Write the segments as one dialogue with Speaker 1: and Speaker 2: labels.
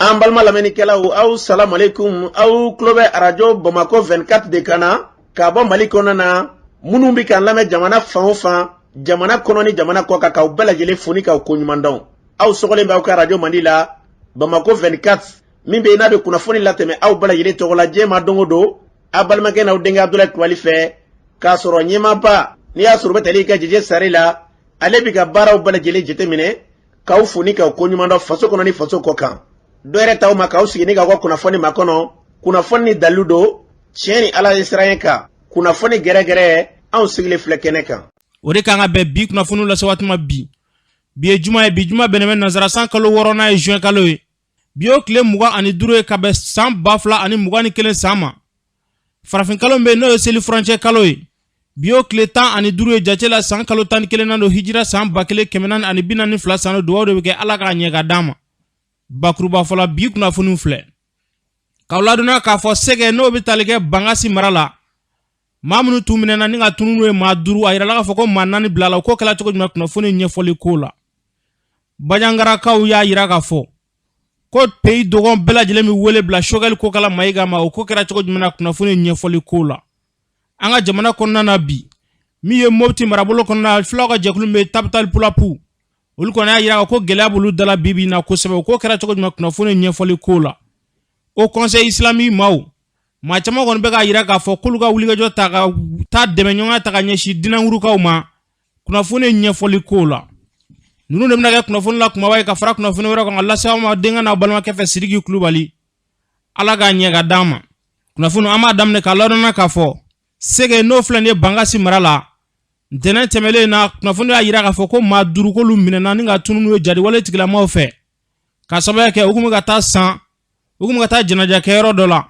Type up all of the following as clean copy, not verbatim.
Speaker 1: An balima lamɛnnikɛlaw, aw salamualeykum. Aw tulo bɛ arajo Bamakɔ 24 de kan na ka bɔ Mali kɔnɔna na. Minnu bɛ k'an lamɛn jamana fan o fan, jamana kɔnɔ ni jamana kɔ kan, k'aw bɛɛ lajɛlen fo ni k'aw koɲuman dɔn. Aw sɔgɔlen bɛ aw ka arajo mandi la, Bamakɔ 24, min bɛ yen n'a bɛ kunnafoni latɛmɛ aw bɛɛ lajɛlen tɔgɔ la diɲɛ ma don o don, aw balimakɛ n'aw denkɛ Abudulayi Kulubali fɛ, k'a sɔrɔ ɲɛmaaba n'i y'a sɔrɔ u bɛ tali kɛ Jeje Sare la, ale bɛ ka baaraw bɛɛ lajɛlen jateminɛ, k'aw fo ni k'aw koɲuman dɔn faso kɔnɔ ni faso kɔ kan. Dɔ yɛrɛ t'aw ma k'aw sigi ni k'aw ka kunnafoni makɔnɔ, kunnafoni ni dalilu don, tiɲɛ ni Ala ye siran kan, kunnafoni gɛrɛgɛrɛ, anw sigilen filɛ kɛnɛ kan.
Speaker 2: O de kan ka bɛn bi kunnafoniw lase waati ma bi. Bi ye juma ye, bi juma bɛnnen bɛ nansara san kalo wɔɔrɔnan ye, juin kalo ye. Bi y'o tile 25 ye ka bɛn san 2021 san ma. Farafin kalo min bɛ yen n'o ye seli furancɛ kalo ye, bi y'o tile 15 ye jate la, san kalo 11nan don, hijira san 1442 san don. Dugawu de bɛ kɛ, Ala k'a ɲɛ ka d'an ma. Bakuruba fɔla, bi kunnafoniw filɛ k'aw ladɔnniya k'a fɔ Sɛgɛ, n'o bɛ tali kɛ Bankasi mara la, maa minnu tun minɛna ni ka tunun, n'o ye maa duuru, a yirala k'a fɔ ko maa naani bilala. O ko kɛla cogo jumɛn? Kunnafoni ɲɛfɔli ko la, Bajangarakaw y'a yira k'a fɔ ko pays dogon bɛɛ lajɛlen bɛ wele bila Sogɛli Kokala Mayiga ma. O ko kɛra cogo jumɛn na? Kunnafoni ɲɛfɔli ko la, an ka jamana kɔnɔna na bi, min ye Mopti marabolo kɔnɔna, fulaw ka jɛkulu min bɛ Tabital Pulaku, olu kɔni y'a yira ko gɛlɛya b'olu dala bi bi in na kosɛbɛ. O ko kɛra cogo jumɛn? Kunnafoni ɲɛfɔli ko la, Haut Conseil islamique maaw, maa caman kɔni bɛ k'a yira k'a fɔ k'olu ka wulikajɔ ta ka taa dɛmɛɲɔgɔnya ta ka ɲɛsin dinangurukaw ma. Kunnafoni ɲɛfɔli ko la, ninnu de bɛna kɛ kunnafoni la kumaba ye ka fara kunnafoni wɛrɛ kan ka lase aw ma denkɛ n'aw balimakɛ fɛ, Sidiki Kulubali. Ala k'a ɲɛ ka d'an ma. Kunnafoni, an b'a daminɛ k'a ladɔnna k'a fɔ Sɛgɛ, n'o filɛ nin ye Bankasi mara la, ntɛnɛn tɛmɛlen na, kunnafoni y'a yira k'a fɔ ko maa duuru k'olu minɛna ni ka tunun n'u ye jadiwale tigilamaw fɛ, ka sababuya kɛ u kun bɛ ka taa san, u kun bɛ ka taa janaja kɛyɔrɔ dɔ la.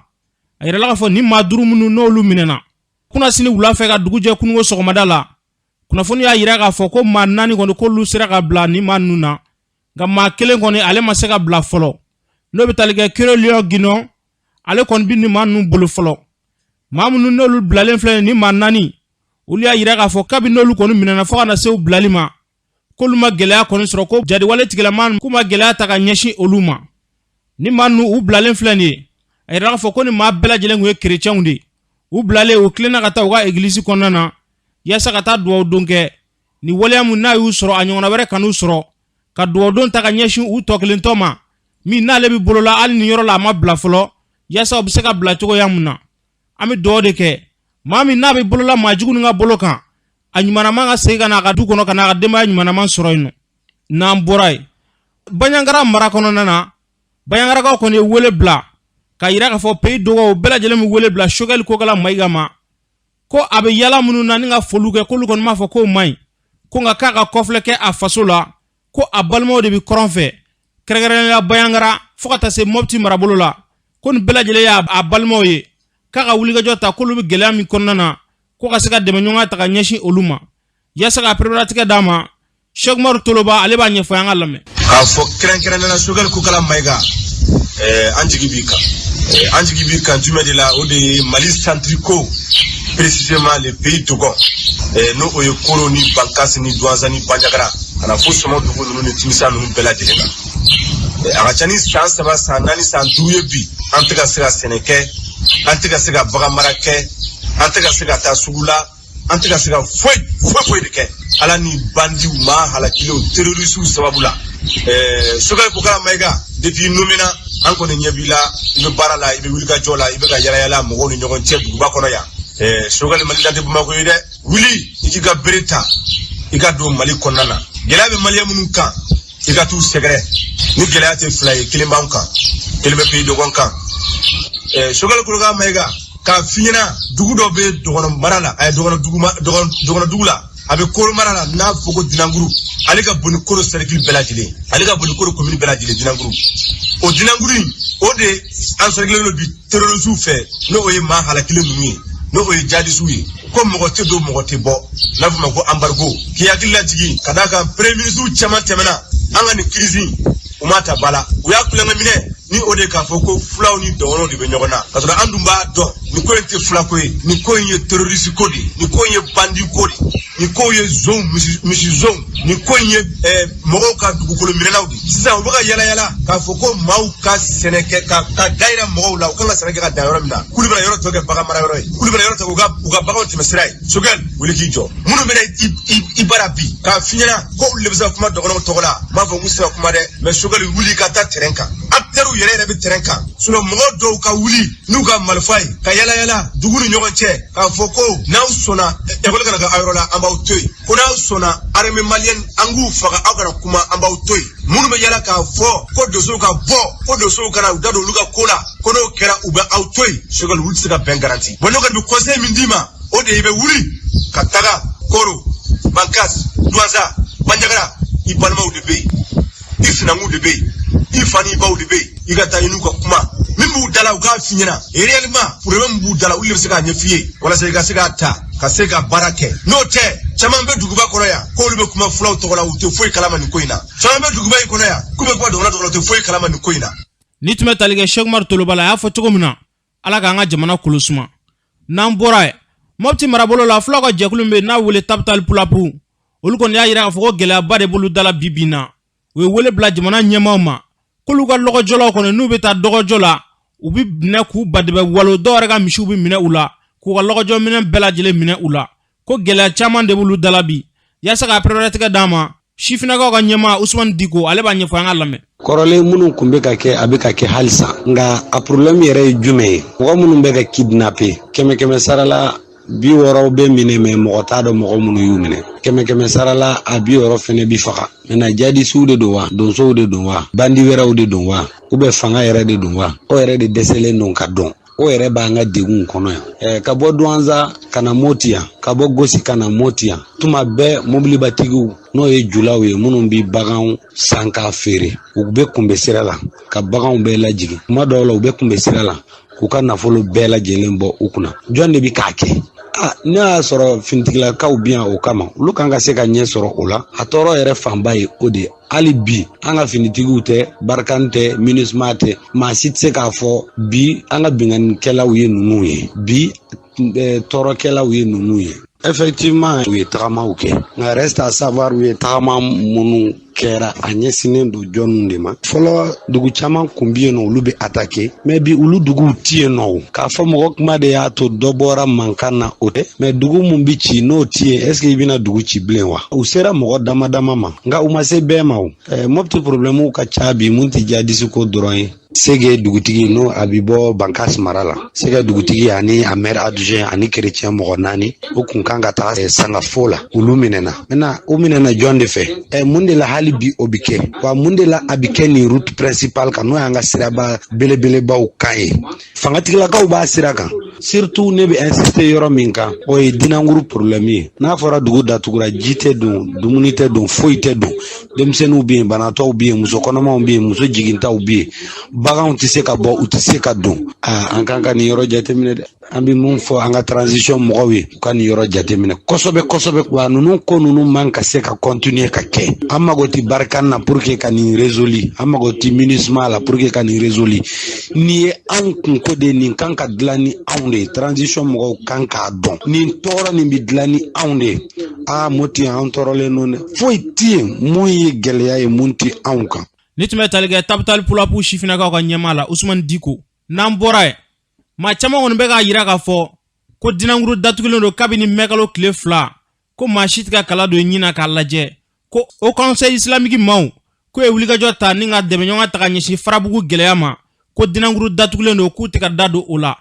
Speaker 2: A yirala k'a fɔ nin maa duuru minnu n'olu minɛna kunasini wula fɛ ka dugu jɛ kununko sɔgɔmada la, kunnafoni y'a yira k'a fɔ ko maa naani kɔni k'olu sera ka bila nin maa ninnu na, nka maa kelen kɔni ale ma se ka bila fɔlɔ, n'o bɛ tali kɛ Kero Lion Ginon, ale kɔni bɛ nin maa ninnu bolo fɔlɔ. Maa minnu n'olu bilalen filɛ nin maa naani, olu y'a yira k'a fɔ kabi n'olu kɔni minɛna fo ka na se u bilali ma, k'olu ma gɛlɛya kɔni sɔrɔ, ko jadiwale tigilama k'u ma gɛlɛya ta ka ɲɛsin olu ma. Ni maa ninnu u bilalen filɛ nin ye, a yira k'a fɔ ko ni maa bɛɛ lajɛlen tun ye kerecɛnw de ye. U bilalen, u tilenna ka taa u ka egilisi kɔnɔna na yaasa ka taa dugawu don kɛ. Ni waleya mun n'a y'u sɔrɔ, a ɲɔgɔnna wɛrɛ kan'u sɔrɔ, ka dugawu don ta ka ɲɛsin u tɔ kelen tɔ ma min n'ale bɛ bolo la hali nin yɔrɔ la, a ma bila fɔlɔ, yaasa u bɛ se ka bila cogoya mun na. An bɛ dugawu de kɛ, maa min n'a bɛ bolola maa jugu nin ka bolo kan, a ɲumanama ka segin ka n'a ka du kɔnɔ, ka n'a ka denbaya ɲumanama sɔrɔ yen nɔ. N'an bɔra yen, Baɲangara mara kɔnɔna na, Baɲangarakaw kɔni ye wele bila ka yira k'a fɔ pays dogonw bɛɛ lajɛlen bɛ wele bila Sogɛli Kokala Mayiga ma, ko a bɛ yala minnu na ni ka foliw kɛ, k'olu kɔni m'a fɔ k'o man ɲi, ko nka k'a ka kɔfilɛ kɛ a faso la, ko a balimaw de bɛ kɔrɔn fɛ, kɛrɛnkɛrɛnnenya la Baɲangara fo ka taa se Mɔpti marabolo la, ko nin bɛɛ lajɛlen y'a balimaw ye, k'a ka wulikajɔ ta, k'olu bɛ gɛlɛya min kɔnɔna na, ko ka se ka dɛmɛɲɔgɔnya ta ka ɲɛsin olu ma yaasa ka pereperelatigɛ d'a ma. Cheikh Umaru Toloba, ale b'a ɲɛfɔ, an ka lamɛn.
Speaker 3: K'a fɔ kɛrɛnkɛrɛnnenya la, Sogɛli Kokala Mayiga, an jigi b'i kan. An jigi b'i kan jumɛn de la? O de ye Mali centre ko, précisément le pays Dogon, n'o o ye Koro ni Bankasi ni Duwanza ni Banjagara ka na fo Sɔmɔdugu ninnu ni Timisa ninnu bɛɛ lajɛlen na. A ka ca ni san 3, san 4, san 5 ye bi, an tɛ ka se ka sɛnɛ kɛ, an tɛ ka se ka bagan mara kɛ, an tɛ ka se ka taa sugu la, an tɛ ka se ka foyi foyi foyi de kɛ, Ala ni bandiw, maa halakilenw, terrorisiw sababu la. Sogɛli Kokala Mayiga, depuis nomina, an kɔni ɲɛ b'i la, i bɛ baara la, i bɛ wulikajɔ la, i bɛ ka yala yala mɔgɔw ni ɲɔgɔn cɛ duguba kɔnɔ yan. Sogɛli, Mali dan tɛ Bamakɔ ye dɛ. Wuli i k'i ka bere ta, i ka don Mali kɔnɔna na. Gɛlɛya bɛ maliyɛn minnu kan, i ka t'u sɛgɛrɛ. Ni gɛlɛya tɛ fila ye, kelen b'anw kan, kelen bɛ pays Dogon kan. Sogɛli Kokala Mayiga, k'a f'i ɲɛna, dugu dɔ bɛ Dɔgɔnɔ mara la, a ye Dɔgɔnɔ dugu la, a bɛ Koro mara la, n'a fɔ ko Dinankuru. Ale ka bon ni Koro cercle bɛɛ lajɛlen, ale ka bon ni Koro commune bɛɛ lajɛlen, Dinankuru. O Dinankuru in, o de encerclé don bi terrorisiw fɛ, n'o ye maa halakilen ninnu ye, n'o ye jadisiw ye, ko mɔgɔ tɛ don, mɔgɔ tɛ bɔ, n'a fɔ ma ko embargo. K'i hakili lajigin ka d'a kan, premier ministre caman tɛmɛna an ka nin crise in, u m'a ta ba la, u y'a kulonkɛ minɛ ni o de k'a fɔ ko fulaw ni dɔgɔnɔw de bɛ ɲɔgɔn na, ka sɔrɔ an dun b'a dɔn nin ko in tɛ fulako ye, nin ko in ye terroriste ko de ye, nin ko in ye bandi ko de ye. Nin kow ye zonw, misi zonw, nin ko in ye mɔgɔw ka dugukolo minɛnaw de. Sisan u bɛ ka yala yala k'a fɔ ko maaw ka sɛnɛ kɛ ka da yira mɔgɔw la, u kan ka sɛnɛ kɛ ka dan yɔrɔ min na, k'olu bɛna yɔrɔ tɔ kɛ bagan mara yɔrɔ ye, k'olu bɛna yɔrɔ tɔ kɛ u ka baganw tɛmɛ sira ye. Choguel, wuli k'i jɔ. Minnu bɛna i bara bi k'a f'i ɲɛna ko olu de bɛ se ka kuma dɔgɔnɔw tɔgɔ la, n b'a fɔ k'u tɛ se ka kuma dɛ. Mais Choguel, wuli ka taa terrain kan. Acteurs yɛrɛ yɛrɛ bɛ terrain kan. Sinon mɔgɔ dɔw ka wuli n'u ka marifa ye ka yala yala dugu ni ɲɔgɔn cɛ k'a fɔ ko n'aw sɔnna ekɔli kana kɛ aw yɔrɔ la, an b'aw to yen, ko n'aw sɔnna armée malienne an k'u faga, aw kana kuma, an b'aw to yen. Minnu bɛ yala k'a fɔ ko donsow ka bɔ, ko donsow kana u da don olu ka ko la, ko n'o kɛra u bɛ aw to yen, Choguel, olu tɛ se ka bɛn garanti. Bon, ne kɔni bɛ conseil min d'i ma, o de ye i bɛ wuli ka taga Koro, Bankas, Duwanza, Banjagara. I balimaw de bɛ yen, i sinankunw de bɛ yen, i fa n'i baw de bɛ yen. I ka taa i n'u ka kuma. Min b'u da la, u k'a f'i ɲɛna réellement. Problème min b'u da la, olu de bɛ se k'a ɲɛf'i ye walasa i ka se k'a ta ka se ka baara kɛ. N'o tɛ, caman bɛ duguba kɔnɔ yan k'olu bɛ kuma fulaw tɔgɔ la, u tɛ foyi kalama nin ko in na. Caman bɛ duguba in kɔnɔ yan k'u bɛ kuma dɔgɔnɔ tɔgɔ la, u tɛ foyi kalama nin ko in na.
Speaker 2: Ni tun bɛ tali kɛ Cheikh Umaru Toloba la, a y'a fɔ cogo min na, Ala k'an ka jamana kolo suma. N'an bɔra yen, Mɔpti marabolo la, fulaw ka jɛkulu min bɛ yen n'a wele Tabital Pulaku, olu kɔni y'a yira k'a fɔ ko gɛlɛyaba de b'olu da la bi bi in na. U ye wele bila jamana ɲɛmaaw ma k'olu ka lɔgɔjɔlaw kɔni, n'u bɛ taa dɔgɔjɔ la, u bɛ minɛ k'u badɛbɛ walo, dɔw yɛrɛ ka misiw bɛ minɛ u la, k'u ka lɔgɔjɔ minɛn bɛɛ lajɛlen minɛ u la, ko gɛlɛya caman de b'olu da la bi. Yaasa ka pɛrɛntigɛ d'an ma, sifinnakaw ka ɲɛmaa Usumani Diko, ale b'a ɲɛfɔ, an ka lamɛn.
Speaker 4: Kɔrɔlen minnu kun bɛ ka kɛ, a bɛ ka kɛ halisa. Nka a problème yɛrɛ ye jumɛn ye? Mɔgɔ minnu bɛ ka kidnapper, kɛmɛ kɛmɛ sara la 60 bɛ minɛ, mɛ mɔgɔ t'a dɔn mɔgɔ minnu y'u minɛ. Kɛmɛ kɛmɛ sara la a 60 fɛnɛ bi faga. Mɛ jadisiw de don wa, donsow de don wa, bandi wɛrɛw de don wa, u bɛ fanga yɛrɛ de don wa, o yɛrɛ de dɛsɛlen don ka dɔn. O yɛrɛ b'an ka degun kɔnɔ yan. Ka bɔ Duwanza ka na Moti yan, ka bɔ Gosi ka na Moti yan, tuma bɛɛ mobilibatigiw, n'o ye julaw ye, minnu bi baganw san k'a feere, u bɛ kunbɛ sira la ka baganw bɛɛ lajigin. Tuma dɔw la, u bɛ kunbɛ sira la k'u ka nafolo bɛɛ lajɛlen bɔ u kunna. Jɔn de bi k'a kɛ? A ne y'a sɔrɔ finitigilakaw bi yan o kama, olu kan ka se ka ɲɛ sɔrɔ o la. A tɔɔrɔ yɛrɛ fanba ye o de ye. Hali bi an ka finitigiw tɛ, Barkhane tɛ, MINUSMA tɛ, maa si tɛ se k'a fɔ bi an ka binkannikɛlaw ye ninnu ye, bi tɔɔrɔkɛlaw ye ninnu ye. Effectivement, u ye tagamaw kɛ, nka reste à savoir u ye tagama minnu kɛra, a ɲɛsinnen don jɔnniw de ma. Fɔlɔ, dugu caman kun bi yen nɔ, olu bɛ attaquer, mais bi olu duguw ti yen nɔ. O k'a fɔ mɔgɔ kuma de y'a to dɔ bɔra mankan na, o tɛ. Mais dugu mun bi ci, n'o ti yen, est ce que i bɛna dugu ci bilen wa? U sera mɔgɔ dama dama ma, nka u ma se bɛɛ ma. O Mɔpti problème ka ca bi, mun tɛ jadisi ko dɔrɔn ye. Sege dugutigi, n'o a bi bɔ Bankas mara la, Sege dugutigi ani a maire adjoint ani kerecɛn mɔgɔ naani, o kun kan ka taga Sangafo la, olu minɛna. Maintenant, o minɛna jɔn de fɛ? Mun de la hali bi o bi kɛ wa? Mun de la a bi kɛ nin route principale kan, n'o y'an ka siraba belebelebaw kan ye? Fangatigilakaw b'a sira kan. Surtout, ne bɛ insister yɔrɔ min kan, o ye Dinankuru problème ye. N'a fɔra dugu datugura, ji tɛ don, dumuni tɛ don, foyi tɛ don. Denmisɛnninw bɛ yen, banatɔw bɛ yen, muso kɔnɔmaw bɛ yen, muso jigintaw bɛ yen, baganw tɛ se ka bɔ, u tɛ se ka don. Aa, an kan ka nin yɔrɔ jateminɛ dɛ. An bɛ mun fɔ an ka transition mɔgɔw ye? U ka nin yɔrɔ jateminɛ kosɛbɛ kosɛbɛ. Wa ninnu ko ninnu man ka se ka continuer ka kɛ. An mago tɛ Barkhane na pour que ka nin résolu, an mago tɛ MINUSMA la pour que ka nin résolu. Nin ye anw kunko de ye, nin kan ka dilan ni anw de ye. Transition mɔgɔw kan k'a dɔn, nin tɔɔrɔ nin bɛ dilan ni anw de ye. Aa, Moti, an tɔɔrɔlen don dɛ. Foyi tɛ yen mun ye gɛlɛya ye mun tɛ anw kan.
Speaker 2: Ni tun bɛ tali kɛ Tabital Pulaku sifinnakaw ka ɲɛmaa la, Usumani Diko. N'an bɔra yen, maa caman kɔni bɛ k'a yira k'a fɔ ko Dinankuru datugulen don kabini mɛkalo tile 2, ko maa si tɛ ka kala don ɲin na k'a lajɛ, ko Haut Conseil islamique maaw k'u ye wulikajɔ ta ni ka dɛmɛɲɔgɔn ta ka ɲɛsin Farabugu gɛlɛya ma, ko Dinankuru datugulen don, k'u tɛ ka da don o la.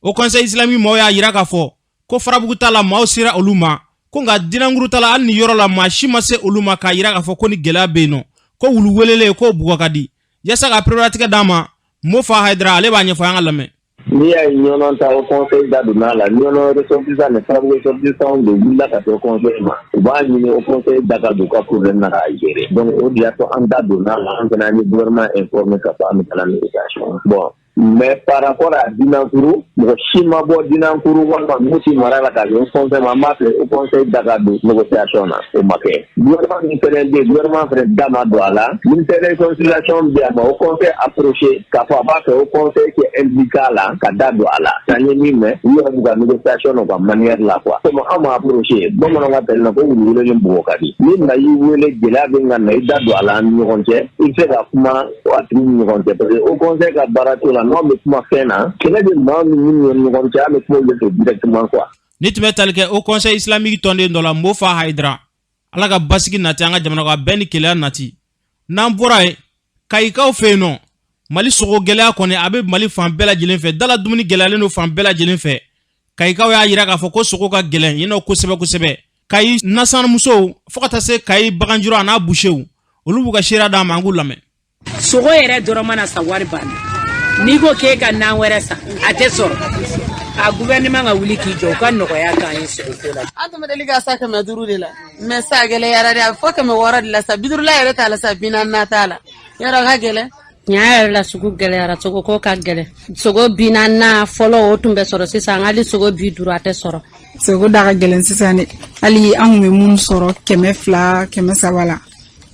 Speaker 2: Haut Conseil islamique maaw y'a yira k'a fɔ ko Farabugu ta la, maaw sera olu ma, ko nka Dinankuru ta la, hali ni yɔrɔ la, maa si ma se olu ma k'a yira k'a fɔ ko ni gɛlɛya bɛ yen nɔ, ko wulu welelen k'o bugɔ ka di. Yaasa ka pereperelatigɛ d'an ma, Mofa Hayidara, ale b'a ɲɛfɔ, an ka lamɛn.
Speaker 5: N'i y'a ye Ɲɔnɔ ta, Haut Conseil da donna a la, Ɲɔnɔ ressortissant ni Farabugu ressortissant de wulila ka se Haut Conseil ma, u b'a ɲini Haut Conseil da ka don u ka problème na k'a gérer. Donc o de y'a to an da donna a la. An fana, an ye gouvernement informé k'a fɔ an bɛ taa négociation. Bon. Mais par rapport à Dinankuru, mɔgɔ si ma bɔ Dinankuru walima Moti mara la k'a kɛ conseil ma, an b'a fɛ haut conseil da ka don négociation na, o ma kɛ. Gouvernement min fɛnɛ bɛ yen, gouvernement fɛnɛ da ma don a la. Ministère de réconciliation bɛ yen, a ma haut conseil approché k'a fɔ a b'a fɛ haut conseil kɛ impliqué a la ka da don a la. An ye min mɛn, u yɛrɛ b'u ka négociation n'u ka manière la quoi. Komi an ma approché, bamananw ka tɛli la ko wulu wele ni bugɔ ka di. Ni na y'i wele, gɛlɛya bɛ ka na, i da don a la an ni ɲɔgɔn cɛ, i bɛ se ka kuma a tigi ni ɲɔgɔn cɛ, parce que haut conseil ka baara t'o la. N'anw bɛ kuma fɛn na, kɛlɛ bɛ maa min ni ɲɔgɔn cɛ, an bɛ kuma olu fɛ directement quoi.
Speaker 2: Ni tun bɛ tali kɛ haut conseil islamique tɔnden dɔ la, Mofa Hayidara. Ala ka basigi nati an ka jamana kan, bɛɛ ni keleya nati. N'an bɔra yen, Kayikaw fɛ yen nɔ, Mali sogo gɛlɛya kɔni a bɛ Mali fan bɛɛ lajɛlen fɛ, dala dumuni gɛlɛyalen don fan bɛɛ lajɛlen fɛ. Kayikaw y'a yira k'a fɔ ko sogo ka gɛlɛn yen nɔ kosɛbɛ kosɛbɛ. Kayi nasanmusow fo ka taa se Kayi baganjuru a n'a busew, olu b'u ka seereya d'a ma, an k'u lamɛn.
Speaker 6: Sogo yɛrɛ dɔrɔn mana san, wari banna. N'i ko k'e ka nan wɛrɛ san, a tɛ sɔrɔ. A gouvernement ka wuli k'i jɔ, u ka nɔgɔya k'an ye sogoko la.
Speaker 7: An tun bɛ deli ka sa 500 de la, mais sa gɛlɛyara de, a bɛ fɔ 600 de la sa, 50 la yɛrɛ t'a la sa, 40 na t'a la, yɔrɔ ka gɛlɛn.
Speaker 8: Tiɲɛ yɛrɛ la, sugu gɛlɛyara, sogoko ka gɛlɛn. Sogo 40 na fɔlɔ, o tun bɛ sɔrɔ, sisan hali sogo 50 a tɛ sɔrɔ.
Speaker 9: Sogo da ka gɛlɛn sisan dɛ. Hali an kun bɛ mun sɔrɔ 200, 300 la,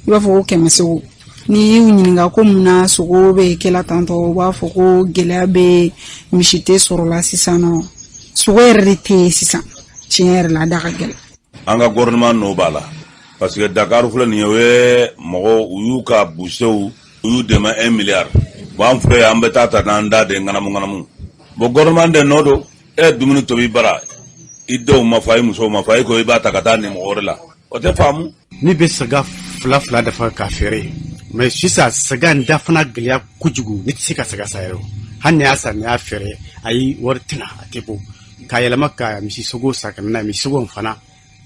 Speaker 9: i b'a fɔ ko 100 sogo, n'i y'u ɲininka ko mun na sogo bɛ kɛla tantɔ, u b'a fɔ ko gɛlɛya bɛ, misi tɛ sɔrɔ la sisan nɔ, sogo yɛrɛ de tɛ yen sisan. Tiɲɛ yɛrɛ la, a da ka gɛlɛn.
Speaker 10: An ka gouvernement nɔ b'a la, parce que Dakar filɛ nin ye, o ye mɔgɔw, u y'u ka busew, u y'u dɛmɛ 1 milliard. Bon, an filɛ yan, an bɛ taa ta n'an da de ŋanamu ŋanamu. Bon, gouvernement de nɔ don. E ye dumuni tobi bara, i denw ma fa, i musow ma fa, e ko i b'a ta ka taa nin mɔgɔ wɛrɛ la, o tɛ faamu.
Speaker 11: Ne bɛ saga fila fila dafa k'a feere, mais sisan saga in da fana gɛlɛya kojugu, ne tɛ se ka saga san yɛrɛ. Hali ni y'a san, ni y'a feere, ayi, wari tɛna, a tɛ bɔ k'a yɛlɛma ka misi sogo san ka na n'a ye. Misi sogo in fana,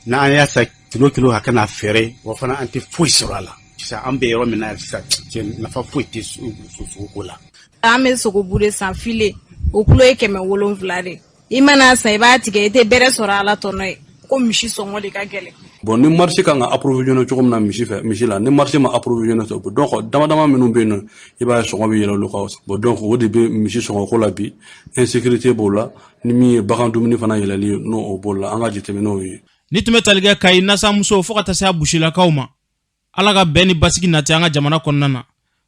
Speaker 11: n'an y'a san kilo kilo ka n'a feere, o fana an tɛ foyi sɔrɔ a la. Sisan an bɛ yɔrɔ min na sisan, cɛ, nafa foyi tɛ sogoko la.
Speaker 12: An bɛ sogobu de san, filet, o kulo ye 700 de. I mana san, i b'a tigɛ, i tɛ bɛrɛ sɔrɔ a la tɔnɔ ye, ko misi sɔngɔ de ka gɛlɛn.
Speaker 13: Bon, ni marché kan ka approvisionner cogo min na misi fɛ, misi la, ni marché ma approvisionner, donc dama dama minnu bɛ yen nɔ, i b'a ye sɔngɔ bɛ yɛlɛ olu kan. Bon, donc o de bɛ misi sɔngɔ ko la bi, insécurité b'o la, ni min ye bagan dumuni fana yɛlɛli ye, n'o o b'o la, an ka jateminɛw ye.
Speaker 2: Ni tun bɛ tali kɛ Kayi nasamuso fo ka taa se a busilakaw ma. Ala ka bɛn ni basigi nati an ka jamana kɔnɔna na.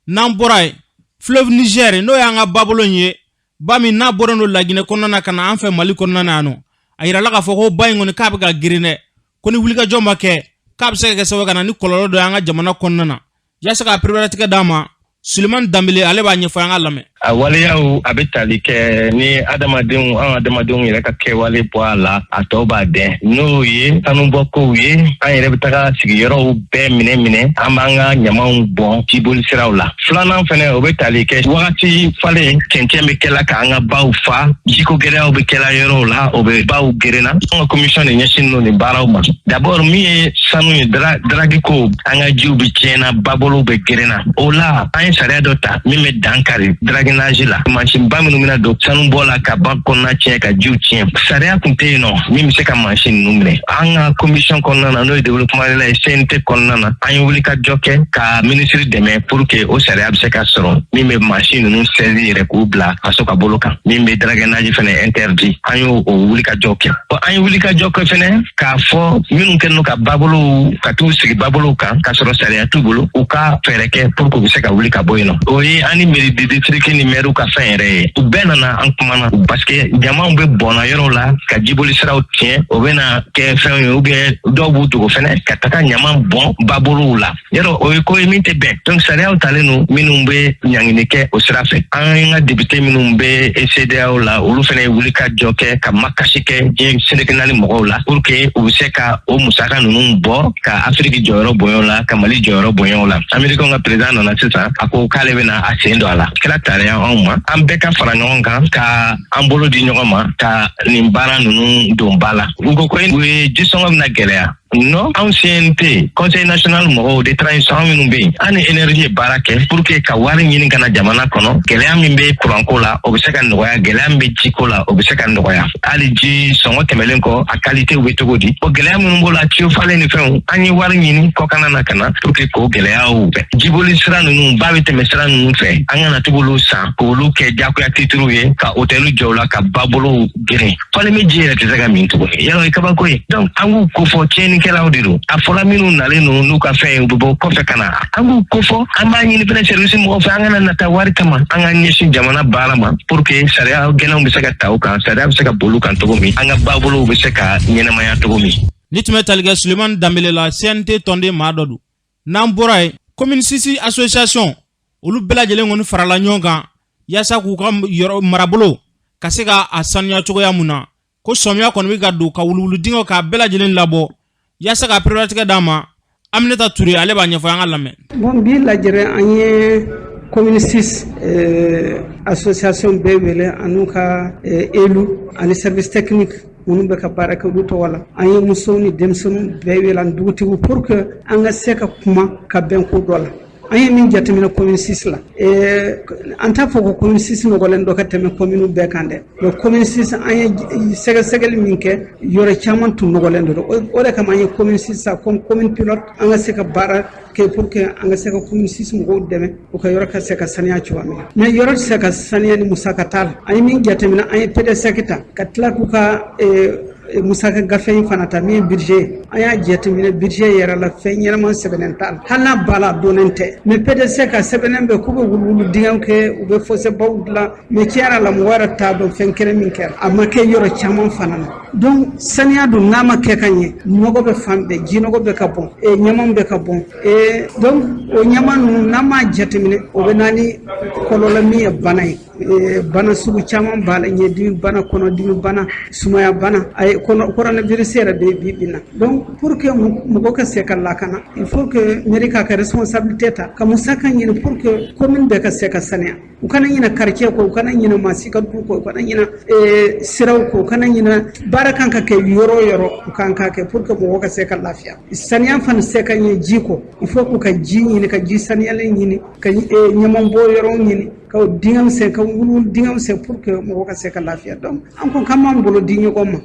Speaker 2: N'an bɔra yen, fleuve Niger, n'o y'an ka babolo in ye, ba min n'a bɔlen don Laginɛ kɔnɔna na ka na an fɛ Mali kɔnɔna na yan nɔ, a yirala k'a fɔ ko ba in kɔni k'a bɛ ka girin dɛ, ko ni wulikajɔ ma kɛ, k'a bɛ se ka kɛ sababu ka na ni kɔlɔlɔ dɔ ye an ka jamana kɔnɔna na. Yaasa ka pereperelatigɛ d'a ma, Sulemani Danbele, ale b'a ɲɛfɔ, an ka lamɛn.
Speaker 14: A waleyaw, a bɛ tali kɛ ni adamadenw, an adamadenw yɛrɛ ka kɛwale bɔ a la, a tɔ b'a dɛn, n'o ye sanubɔkow ye. An yɛrɛ bɛ taga sigiyɔrɔw bɛɛ minɛ minɛ, an b'an ka ɲamanw bɔn jiboli siraw la. Filanan fɛnɛ, o bɛ tali kɛ wagati falen, cɛncɛn bɛ kɛla k'an ka baw fa, jiko gɛlɛyaw bɛ kɛla yɔrɔw la, o bɛ baw gerenna. An ka commission de ɲɛsinnen don nin baaraw ma. D'abord, min ye sanu ye, drague ko, an ka jiw bɛ tiɲɛna, babolow bɛ gerenna. O la, an ye sariya dɔ ta min bɛ dan kari dragage la, mansinba minnu bɛna don sanubɔ la ka ba kɔnɔna tiɲɛ, ka jiw tiɲɛ. Sariya tun tɛ yen nɔ min bɛ se ka mansin ninnu minɛ. An ka commission kɔnɔna na, n'o ye développement la ye, CNT kɔnɔna na, an ye wulikajɔ kɛ ka minisiri dɛmɛ pour que o sariya bɛ se ka sɔrɔ min bɛ mansin ninnu saisi yɛrɛ k'u bila kaso ka bolo kan, min bɛ dragage fɛnɛ interdit. An y'o o wulikajɔ kɛ. An ye wulikajɔ kɛ fɛnɛ k'a fɔ minnu kɛlen don ka babolow ka t'u sigi babolow kan k'a sɔrɔ sariya t'u bolo, u ka fɛɛrɛ kɛ pour que u bɛ se ka wuli ka bɔ yen nɔ. O ye an ni mairie de district ni maire ka fɛn yɛrɛ ye. U bɛɛ nana, an kumana, parce que jamaw bɛ bɔnna yɔrɔw la ka jiboli siraw tiɲɛ, o bɛna kɛ fɛnw ye, ou bien dɔw b'u dogo fɛnɛ ka taga ɲaman bɔn babolow la yɔrɔ. O ye ko ye min tɛ bɛn. Donc sariyaw talen don minnu bɛ ɲangini kɛ o sira fɛ. An ka député minnu bɛ CEDEAO la, olu fɛnɛ ye wuli ka jɔ kɛ ka makasi kɛ diɲɛ seleke naani mɔgɔw la pour que u bɛ se ka o musaka ninnu bɔ ka Afiriki jɔyɔrɔ bonya o la, ka Mali jɔyɔrɔ bonya o la. Amerikɛnw ka président nana sisan, a ko k'ale bɛna a sen don a la. Kɛra tariya anw ma, an bɛɛ ka fara ɲɔgɔn kan ka an bolo di ɲɔgɔn ma ka nin baara ninnu don ba la. U ko ko u ye jisɔngɔ bɛna gɛlɛya. Non, anw CNT, Conseil national mɔgɔw de transition minnu bɛ yen, an ni énergie ye baara kɛ pour que ka wari ɲini ka na jamana kɔnɔ. Gɛlɛya min bɛ kuranko la, o bɛ se ka nɔgɔya. Gɛlɛya min bɛ jiko la, o bɛ se ka nɔgɔya. Hali ji sɔngɔ tɛmɛlen kɔ, a qualité bɛ cogo di? O gɛlɛya minnu b'o la, tuyau falen ni fɛnw, an ye wari ɲini kɔkanna na ka na pour que k'o gɛlɛyaw bɛɛ. Jiboli sira ninnu, ba bɛ tɛmɛ sira ninnu fɛ, an kana t'olu san k'olu kɛ jagoya titiriw ye, ka hôteliw jɔ u la, ka babolow geren. Falenbɛ ji yɛrɛ tɛ se ka min tuguni, yala o ye kabako ye. Donc an k'u kofɔ, tiɲɛnikɛlaw de don. A fɔla minnu nalen don n'u ka fɛn ye, u bɛ bɔ kɔfɛ ka na, an k'u kofɔ. An b'a ɲini fɛnɛ service mɔgɔw fɛ, an kana nata wari kama, an ka ɲɛsin jamana baara ma pour que sariya gɛlɛnw bɛ se ka ta u kan, sariya bɛ se ka boli u kan cogo min, an ka babolow bɛ se ka ɲɛnamaya cogo min.
Speaker 2: Ni tun bɛ tali kɛ Sulemani Danbele la, CNT tɔnden maa dɔ don. N'an bɔra yen, commune 6 association, olu bɛɛ lajɛlen kɔni farala ɲɔgɔn kan yaasa k'u ka yɔrɔ marabolo ka se ka a sanuya cogoya mun na, ko sɔmiya kɔni bɛ ka don ka wuluwulu dingɛw k'a bɛɛ lajɛlen labɔ yaasa ka pereperelatigɛ d'a ma. Aminata Ture, ale b'a ɲɛfɔ, an ka lamɛn.
Speaker 15: Bon, bi lajɛrɛ, an ye commune 6 association bɛɛ wele, an'u ka élu ani service technique minnu bɛ ka baara kɛ olu tɔgɔ la. An ye musow ni denmisɛnninw bɛɛ wele ani dugutigiw pour que an ka se ka kuma ka bɛn ko dɔ la. An ye min jateminɛ commune 6 la, an t'a fɔ ko commune 6 nɔgɔlen dɔ ka tɛmɛ commune bɛɛ kan dɛ, mais commune 6, an ye sɛgɛsɛgɛli min kɛ, yɔrɔ caman tun nɔgɔlen don. O de kama an ye commune 6 ta comme commune pilote, an ka se ka baara kɛ pour que an ka se ka commune 6 mɔgɔw dɛmɛ, u ka yɔrɔ ka se ka saniya cogoya min na. Mais yɔrɔ tɛ se ka saniya ni musaka t'a la. An ye min jateminɛ, an ye PDSEC ta ka tila k'u ka musaka gafe in fana ta, min ye budget ye. An y'a jateminɛ, budget yɛrɛ la, fɛn ɲɛnama sɛbɛnnen t'a la, hali n'a b'a la, a dɔnnen tɛ. Mais PDSEC ka sɛbɛnnen bɛ k'u bɛ wuluwulu dingɛw kɛ, u bɛ fossé baw dilan, mais tiɲɛ yɛrɛ la, mɔgɔ yɛrɛ t'a dɔn fɛn kelen min kɛra. A ma kɛ yɔrɔ caman fana na. Donc saniya dun, n'a ma kɛ ka ɲɛ, nɔgɔ bɛ fan bɛɛ, jinɔgɔ bɛ ka bɔn, ɲaman bɛ ka bɔn. Donc o ɲaman ninnu, n'an m'a jateminɛ, o bɛ na ni kɔlɔlɔ min ye, bana ye. Bana sugu caman b'a la: ɲɛdimi bana, kɔnɔdimi bana, sumaya bana, a ye coronavirus yɛrɛ bɛ bi bi na. Donc pour que mɔgɔ ka se ka lakana, il faut que mairie k'a ka responsabilité ta ka musaka ɲini pour que commune bɛɛ ka se ka saniya. U kana ɲinɛ quartier kɔ, u kana ɲinɛ maa si ka du kɔ, u kana ɲinɛ siraw kɔ, u kana ɲinɛ. Baara kan ka kɛ yɔrɔ o yɔrɔ, u kan ka kɛ pour que mɔgɔ ka se ka lafiya. Saniya fana se ka ɲɛ ji kɔ. Il faut k'u ka ji ɲini, ka ji saniyalen ɲini, ka ɲaman bɔ yɔrɔw ɲini, ka dingɛw sen, ka wuluwulu dingɛw sen pour que mɔgɔ ka se ka lafiya. Donc an ko k'an b'an bolo di ɲɔgɔn ma.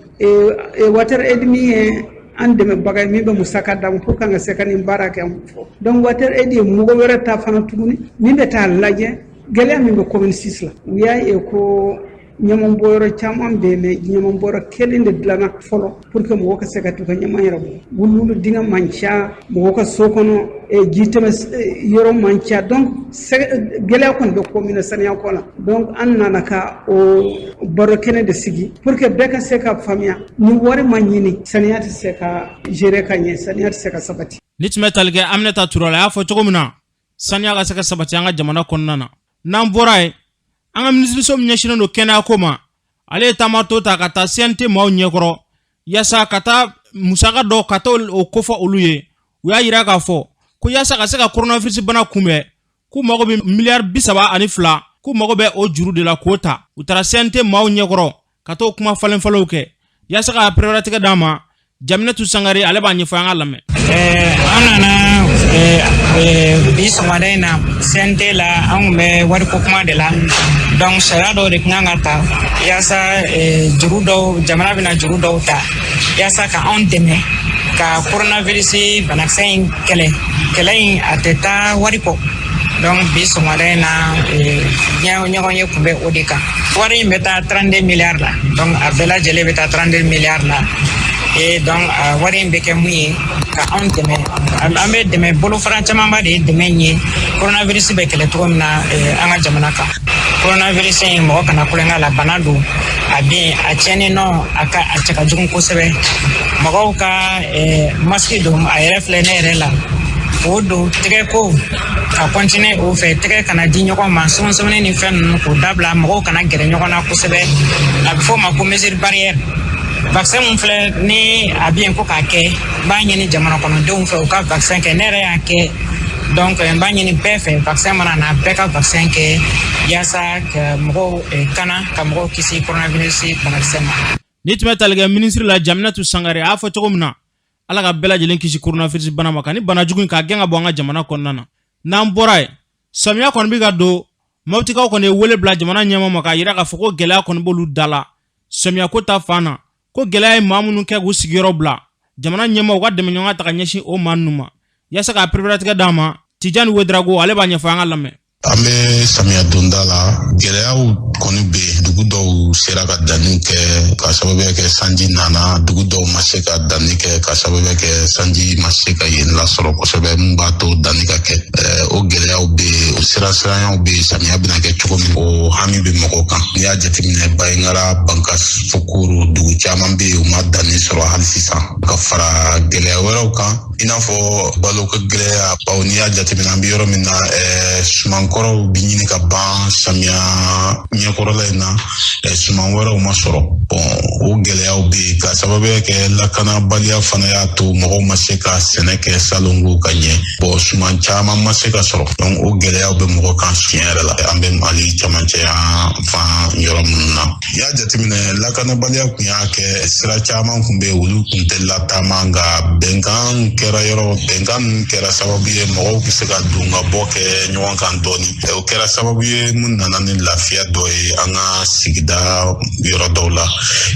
Speaker 15: WaterAid min ye an dɛmɛbaga ye, min bɛ musaka d'an ma pour que an ka se ka nin baara kɛ fɔ. Donc WaterAid ye mɔgɔ wɛrɛ ta fana tuguni min bɛ taa lajɛ gɛlɛya min bɛ commune 6 la. U y'a ye ko ɲaman bɔyɔrɔ caman bɛ yen, mais ɲaman bɔyɔrɔ kelen de dilanna fɔlɔ pour que mɔgɔ ka se ka t'u ka ɲaman yɛrɛ bɔ. Wuluwulu dingɛ man ca mɔgɔ ka so kɔnɔ, ji tɛmɛ yɔrɔ man ca. Donc gɛlɛya kɔni bɛ commune saniya ko la. Donc an nana ka o baro kɛnɛ de sigi pour que bɛɛ ka se ka faamuya, ni wari ma ɲini, saniya tɛ se ka gérer ka ɲɛ, saniya tɛ se ka sabati.
Speaker 2: Ni tun bɛ tali kɛ Aminata Ture la, a y'a fɔ cogo min na, saniya ka se ka sabati an ka jamana kɔnɔna na. N'an bɔra yen, an ka minisiriso min ɲɛsinnen don kɛnɛyako ma, ale ye taamato ta ka taa CNT maaw ɲɛkɔrɔ yaasa ka taa musaka dɔ ka taa o kofɔ olu ye. U y'a yira k'a fɔ ko yaasa ka se ka coronavirus bana kunbɛn, k'u mago bɛ miliyari 32, k'u mago bɛ o juru de la k'o ta. U taara CNT maaw ɲɛkɔrɔ ka t'o kuma falen falenw kɛ yaasa ka pereperelatigɛ d'a ma. Jaminatu Sangare, ale b'a ɲɛfɔ, an ka lamɛn.
Speaker 16: An nana bi sɔgɔmada in na CNT la, an kun bɛ wariko kuma de la. Donc sariya dɔw de kan ka ta yaasa juru dɔw, jamana bɛna juru dɔw ta yaasa ka anw dɛmɛ ka coronavirus banakisɛ in kɛlɛ. Kɛlɛ in a tɛ taa wari kɔ. Donc bi sɔgɔmada in na, ɲɔgɔn ye kun bɛ o de kan. Wari in bɛ taa 32 milliards la. Donc a bɛɛ lajɛlen bɛ taa 32 milliards la. Et donc wari in bɛ kɛ mun ye? Ka anw dɛmɛ. An bɛ dɛmɛ bolofara camanba de ye dɛmɛ in ye, coronavirus bɛ kɛlɛ cogo min na an ka jamana kan. Coronavirus in, mɔgɔ kana kulonkɛ la. Bana don, a bɛ yen, a tiɲɛni nɔ a ka a cɛ ka jugu kosɛbɛ. Mɔgɔw ka masque don. A yɛrɛ filɛ ne yɛrɛ la, k'o don. Tɛgɛ ko ka continuer o fɛ, tɛgɛ kana di ɲɔgɔn ma, sɔmɔsɔmɔni ni fɛn ninnu k'o dabila, mɔgɔw kana gɛrɛ ɲɔgɔn na kosɛbɛ. A bɛ fɔ o ma ko mesure barrière. Vaccin mun filɛ ni a bɛ yen ko k'a kɛ, n b'a ɲini jamana kɔnɔdenw fɛ u ka vaccin kɛ. Ne yɛrɛ y'a kɛ. Donc n b'a ɲini bɛɛ fɛ, vaccin mana na, bɛɛ ka vaccin kɛ yaasa ka mɔgɔw kana ka mɔgɔw kisi coronavirus banakisɛ ma.
Speaker 2: Ni tun bɛ tali kɛ minisiri la, Jaminatu Sangare, a y'a fɔ cogo min na. Ala ka bɛɛ lajɛlen kisi coronavirus bana ma, ka nin bana jugu in k'a gɛn ka bɔ an ka jamana kɔnɔna na. N'an bɔra yen, samiya kɔni bɛ ka don. Mɔptikaw kɔni ye wele bila jamana ɲɛmaa ma k'a yira k'a fɔ ko gɛlɛya kɔni b'olu da la samiya ko ta fan na, ko gɛlɛya ye maa minnu kɛ k'u sigiyɔrɔ bila. Jamana ɲɛmaaw ka dɛmɛɲɔgɔnya ta ka ɲɛsin o maa ninnu ma yaasa k'a pereperelatigɛ d'a ma. Tijani Wedarago, ale b'a ɲɛfɔ, an ka lamɛn.
Speaker 17: An bɛ samiya donda la, gɛlɛyaw kɔni bɛ yen. Dugu dɔw sera ka danniw kɛ ka sababuya kɛ sanji nana. Dugu dɔw ma se ka danni kɛ ka sababuya kɛ sanji ma se ka yen lasɔrɔ kosɛbɛ, mun b'a to danni ka kɛ. O gɛlɛyaw bɛ yen, o siransiranyaw bɛ yen. Samiya bɛna kɛ cogo min, o hami bɛ mɔgɔw kan. N'i y'a jateminɛ, Bayingara, Bankas, Fokoro, dugu caman bɛ yen, u ma danni sɔrɔ hali sisan. Ka fara gɛlɛya wɛrɛw kan, i n'a fɔ baloko gɛlɛya, bawo n'i y'a jateminɛ, an bɛ yɔrɔ min na, sumankɔrɔw bi ɲini ka ban samiya ɲɛkɔrɔla in na, suman wɛrɛw ma sɔrɔ. Bɔn, o gɛlɛyaw bɛ yen ka sababuya kɛ lakanabaliya fana y'a to mɔgɔw ma se ka sɛnɛ kɛ salongo ka ɲɛ. Bɔn, suman caman ma se ka sɔrɔ, donc o gɛlɛyaw bɛ mɔgɔ kan tiɲɛ yɛrɛ la. An bɛ Mali camancɛ yan fan yɔrɔ minnu na, i y'a jateminɛ, lakanabaliya kun y'a kɛ sira caman kun bɛ yen, olu kun tɛ lataama. Nka bɛnkan kɛra yɔrɔ, bɛnkan ninnu kɛra sababu ye mɔgɔw bɛ se ka don ka bɔ kɛ ɲɔgɔn kan dɔɔni. O kɛra sababu ye mun nana ni lafiya dɔ ye an ka sigida yɔrɔ dɔw la.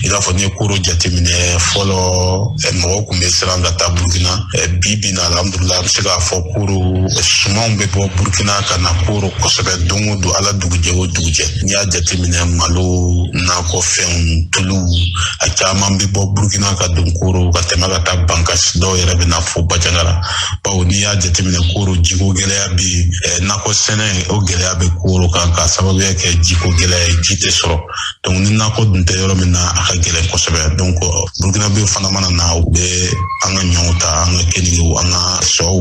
Speaker 17: I n'a fɔ n'i ye Koro jateminɛ, fɔlɔ mɔgɔw kun bɛ siran ka taa Burukina. Bi bi na, alhamdulila, an bɛ se k'a fɔ Koro sumanw bɛ bɔ Burukina ka na Koro kosɛbɛ don o don, ala dugujɛ o dugujɛ. N'i y'a jateminɛ, malo, nakɔfɛnw, tulu, a caman bɛ bɔ Burukina ka don Koro ka tɛmɛ ka taa Bankasi, dɔw yɛrɛ bɛ na fo Bajangara. Bawo n'i y'a jateminɛ, Koro jiko gɛlɛya bɛ yen, nakɔ sɛnɛ o gɛlɛya bɛ Koro kan ka sababuya kɛ jiko gɛlɛya ye, ji tɛ sɔrɔ. Donc ni nakɔ dun tɛ yɔrɔ min na, a ka gɛlɛn kosɛbɛ. Donc Burukinabew fana mana na, u bɛ an ka ɲɔw ta, an ka keningew, an ka sɔw,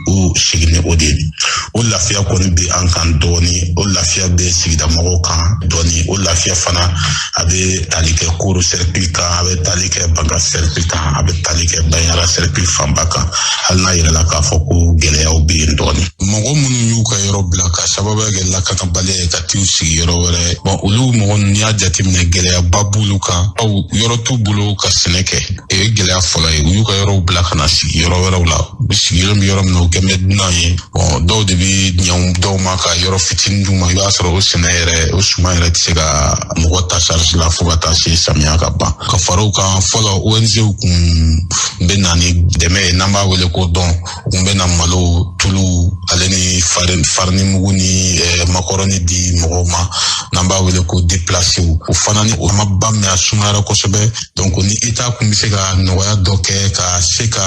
Speaker 17: u segin ni o de ye. O lafiya kɔni bɛ an kan dɔɔni, o lafiya bɛ sigida mɔgɔw kan dɔɔni. O lafiya fana, a bɛ tali kɛ Koro cercle kan, a bɛ tali kɛ Banka cercle kan, a bɛ tali kɛ Bayingara cercle fanba kan, hali n'a yɛrɛ la k'a fɔ ko gɛlɛyaw bɛ yen dɔɔni. Mɔgɔ minnu y'u ka yɔrɔ bila ka sababuya kɛ lakanabaliya ye ka t'u sigi yɔrɔ wɛrɛ, bɔn, olu mɔgɔ ninnu, n'i y'a jateminɛ, gɛlɛyaba b'olu kan, bawo yɔrɔ t'u bolo ka sɛnɛ kɛ. O ye gɛlɛya fɔlɔ ye. U y'u ka yɔrɔw bila ka na sigi yɔrɔ wɛrɛw la. U sigilen bɛ yɔrɔ min na, u kɛn bɛ dunan ye. Bɔn, dɔw de bɛ ɲɛ dɔw ma ka yɔrɔ fitinin d'u ma. I b'a sɔrɔ o sɛnɛ yɛrɛ, o suman yɛrɛ tɛ se ka mɔgɔ ta charge la fo ka taa se samiya ka ban. Ka fara o kan, fɔlɔ ONG kun bɛ na ni dɛmɛ ye, n'an b'a wele ko don. U kun bɛ na malo, tulu, ale ni farini mugu ni makɔrɔni di mɔgɔw ma, n'an b'a wele ko déplacéw. O fana ni o ma ban, mais a sumayara kosɛbɛ. Donc ni État kun bɛ se ka nɔgɔya dɔ kɛ ka se ka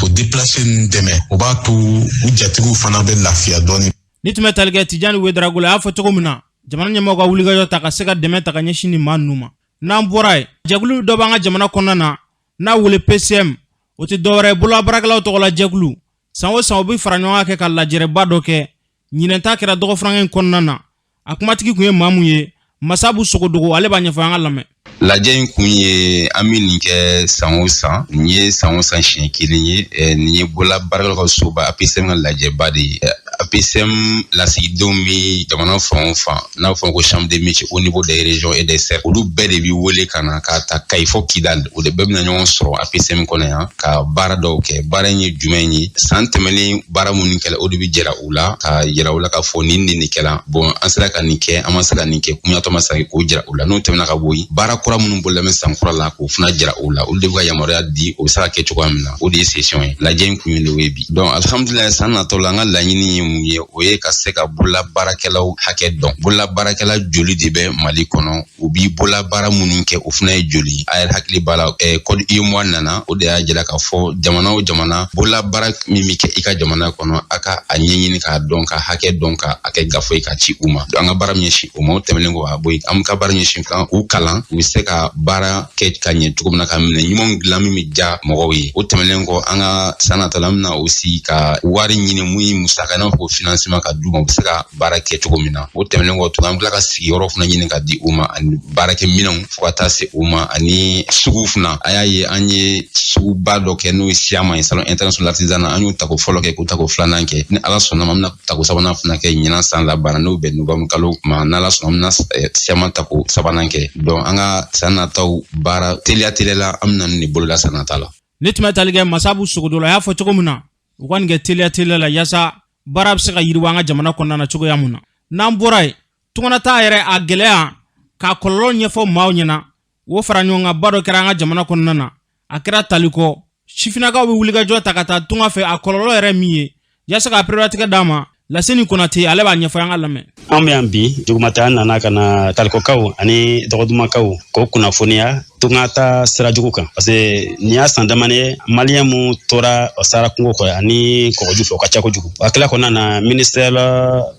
Speaker 17: o déplacé ninnu dɛmɛ, o b'a to u jatigiw fana bɛ lafiya dɔɔni.
Speaker 2: Ni tun bɛ tali kɛ Tijani Wedarago la, a y'a fɔ cogo min na, jamana ɲɛmɔgɔw ka wulikajɔ ta ka se ka dɛmɛ ta ka ɲɛsin nin maa ninnu ma. N'an bɔra yen, jɛkulu dɔ b'an ka jamana kɔnɔna na n'a wele PCM, o tɛ dɔwɛrɛ ye bololabaarakɛlaw tɔgɔla jɛkulu. San o san, u bɛ fara ɲɔgɔn kan kɛ ka lajɛrɛba dɔ kɛ. Ɲinɛn ta kɛra dɔgɔfurankɛ in kɔnɔna na. A kumatigi tun ye maa mun ye, Masabu Sogodogo, ale b'a ɲɛfɔ, an ka lamɛn.
Speaker 18: Lajɛ in kun ye, an bɛ nin kɛ san o san, nin ye san o san siɲɛ kelen ye. Nin ye bolola baarakɛlaw ka soba APCM ka lajɛba de ye. APCM lasigidenw bɛ jamana fan o fan, n'a fɔ ko chambre des métiers au niveau des régions et des cercles, olu bɛɛ de bɛ wele ka na, k'a ta Kayi fo Kidal. O de bɛɛ bɛna ɲɔgɔn sɔrɔ APCM kɔnɔ yan ka baara dɔw kɛ. Baara in ye jumɛn ye? San tɛmɛnen, baara minnu kɛla, o de bɛ jira u la, ka jira u la k'a fɔ nin nin kɛla. Bon, an sera ka nin kɛ, an ma se ka nin kɛ, kunyatɔ ma se k'o jira u la. N'o tɛmɛna ka bɔ yen, baara kura minnu bolola bɛ san kura la, k'o fana jira u la, olu de bɛ ka yamaruya di o bɛ se ka kɛ cogoya min na. O de ye session ye. Lajɛ in kun ye de o ye bi. Donc alhamdulilayi, san natɔ la, an ka laɲini ye mun ye? O ye ka se ka bolola baarakɛlaw hakɛ dɔn. Bolola baarakɛla joli de bɛ Mali kɔnɔ? U b'i bolola baara minnu kɛ, o fana ye joli? A yɛrɛ hakili b'a la, code UEMOA nana, o de y'a jira k'a fɔ jamana o jamana, bolola baara min bɛ kɛ i ka jamana kɔnɔ, a ka a ɲɛɲini k'a dɔn, ka hakɛ dɔn, ka a kɛ gafe ye ka ci u ma. An ka baara ɲɛsin o ma. O tɛmɛnen kɔ ka bɔ yen, an ka baara ɲɛsin kan k'u kalan, u bɛ se ka baara kɛ ka ɲɛ cogo min na, ka minɛ ɲumanw dilan min bɛ diya mɔgɔw ye. O tɛmɛnen kɔ, an ka san nata la, an bɛna aussi ka wari ɲini mun ye musaka, i n'a fɔ ko financement, ka d'u ma, u bɛ se ka baara kɛ cogo min na. O tɛmɛnen kɔ tuguni, an bɛ tila ka sigiyɔrɔ fana ɲini ka di u ma, ani baarakɛminɛnw, fo ka taa se u ma, ani sugu fana. A y'a ye, an ye suguba dɔ kɛ, n'o ye SIAMA ye, salon international l'artisanat. An y'o tako fɔlɔ kɛ, k'o tako filanan kɛ. Ni Ala sɔnna ma, an bɛna tako sabanan fana kɛ ɲinan san laban, n'o bɛ novembre kalo ma. N'Ala sɔnna, an bɛna SIAMA tako sabanan kɛ. Donc an ka san nataw baara teliya teliya la, an bɛna nin de boloda san nata la.
Speaker 2: Ne tun bɛ tali kɛ Masabu Sogodo la, a y'a fɔ cogo min na u ka nin kɛ teliya teliya la yaasa baara bɛ se ka yiriwa an ka jamana kɔnɔna na cogoya mun na. N'an bɔra yen, tunganataa yɛrɛ a gɛlɛya k'a kɔlɔlɔ ɲɛfɔ maaw ɲɛna, o fara ɲɔgɔn kan ba dɔ kɛra an ka jamana kɔnɔna na. A kɛra talikɔ sifinnakaw bɛ wulikajɔ ta ka taa tunga fɛ, a kɔlɔlɔ yɛrɛ min ye yaasa k'a pereperelatigɛ d'a ma. Laseni Konate, ale b'a ɲɛfɔ, an ka lamɛn.
Speaker 19: An bɛ yan bi dugumata, an nana ka na Talikɔkaw ani Dɔgɔdumakaw k'o kunnafoniya tungata sira jugu kan, parce que nin y'a san damani ye, Maliyɛn mun tora Sahara kungo kɔrɔ ani kɔgɔji fɛ, o ka ca kojugu. A kila kɔnɔna na, ministère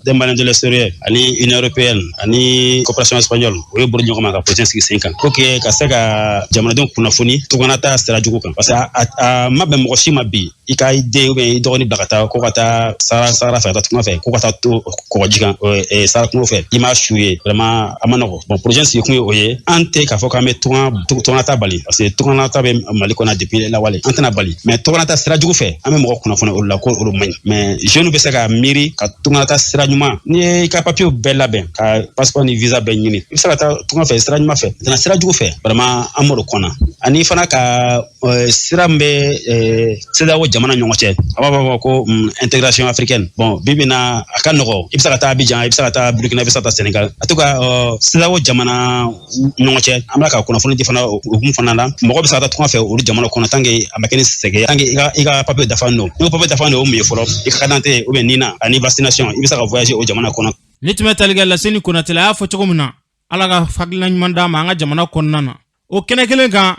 Speaker 19: des Maliens de l'extérieur ani Union européenne ani coopération espagnole, o ye bolo ɲɔgɔn ma ka projet sigi sen kan pour que ka se ka jamanadenw kunnafoni tunganata sira jugu kan, parce que a ma bɛn mɔgɔ si ma bi i ka i den ou bien i dɔgɔnin bila ka taa ko ka taa Sahara fɛ, ka taa tunga fɛ, ko ka taa to kɔgɔji kan, Sahara kungo fɛ, i m'a su ye, vraiment a ma nɔgɔ. Bon, projet sigi kun ye o ye. An tɛ k'a fɔ k'an bɛ tunganata bali, parce que tunganata bɛ Mali kɔnɔ depuis lawale, an tɛna bali, mais tunganata sira jugu fɛ, an bɛ mɔgɔ kunnafoni olu la ko olu man ɲi. Mais jeunes bɛ se ka miiri ka tunganata sira ɲuman. N'i ye i ka papiyew bɛɛ labɛn, ka passeport ni visa bɛɛ ɲini, i bɛ se ka taa tunga fɛ sira ɲuman fɛ. Maintenant, sira jugu fɛ, vraiment an b'o de kɔnna. Ani fana ka sira min bɛ CEDEAO jamana ɲɔgɔn cɛ, a b'a fɔ ko intégration africaine. Bon, bi bi na a ka nɔgɔ, i bɛ se ka taa Abidjan, i bɛ se ka taa Burkina, i bɛ se ka taa Sénégal. En tout cas, CEDEAO jamana ɲɔgɔn cɛ, an b'a ka kunnafoni di fana o hukumu fana la. Mɔgɔ bɛ se ka taa tunga fɛ olu jamana kɔnɔ tant que a ma kɛ ni sɛgɛn ye, tant que i ka papier dafalen don. N'i ko papier dafalen don, o mun ye fɔlɔ? I ka carte d'identité ou bien NINA ani vaccination, i bɛ se ka voyager o jamana kɔnɔ.
Speaker 2: Ni tun bɛ tali kɛ Laseni Konate la, a y'a fɔ cogo min na, Ala ka hakilina ɲuman d'a ma an ka jamana kɔnɔna na. O kɛnɛ kelen kan,